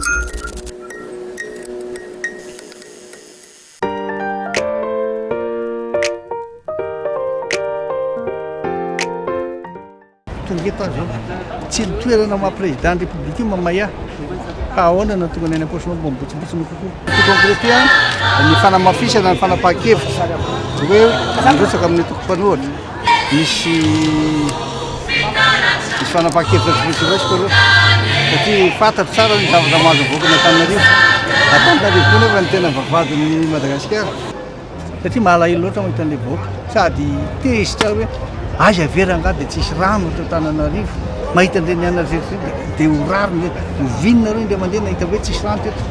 Tonga eto aho zao. Tsy ny toerana maha président ny république io mamay ahy. Fa ahoana no tonga ny any am-paosinao mba mibontsimbontsina kokoa. Tiako concréter ny fanamafisana ny fanapahan-kevitra hoe mirotsaka amin'ny antoko mpanohitra. Misy misy fanapahan-kevitra tsy maintsy raisiko aloha satria fantatro tsara ny zavatra mahazo ny vahoakan'Antananarivo. Antananarivo koa nefa ny tena vavahadin'i Madagasikara. Satria malahelo loatra mahita an'ilay vahoaka. Sady tezitra aho hoe aiza ve rangahy dia tsisy rano eto Antananarivo. Mahita an'ireny anareo ireny dia ho rariny hoe oviana nareo indray mandeha nahita hoe tsisy rano teto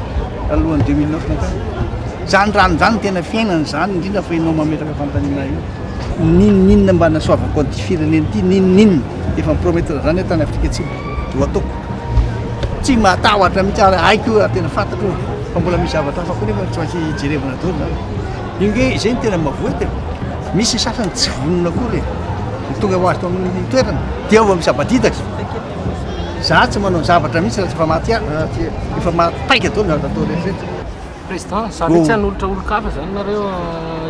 alohan'ny 2009 nankany. Izany rano izany no tena fiainana izany indrindra fa ianao mametraka fanontaniana io. N'inon'inona mba nasoavako an'ity firenena ity n'inon'inona efa mi-promettre izany aho tany Afrika Atsimo ho ataoko. Tsy matahotra mihitsy ary haiko io ary tena fantatro io fa mbola misy zavatra hafa koa nefa tsy maintsy jerevana daholo izany. Io nge izay no tena mahavoa eto e. Misy ny sasany tsy vonona akory e. Ny tonga ho azy tao amin'ny toerana dia ao amin'ny sabadidaka. Za tsy manao zavatra mihitsy raha tsy efa maty raha tsy efa maty paika daholo ny zavatra atao rehetra rehetra. Président, zany hoe tsy hanolotra olon-kafa zany nareo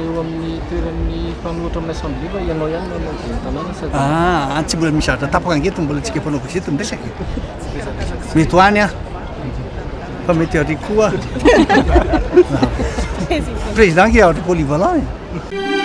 eo amin'ny toeran'ny mpanohitra amin'ny assemblée fa ianao ihany no hanao ben'ny tanàna sady Ah, tsy mbola misy zavatra tapaka ange eto mbola tsika mpanao gazety miresaka e. Mety ho any aho fa mety ary koa. Président ange zavatra polyvalent e.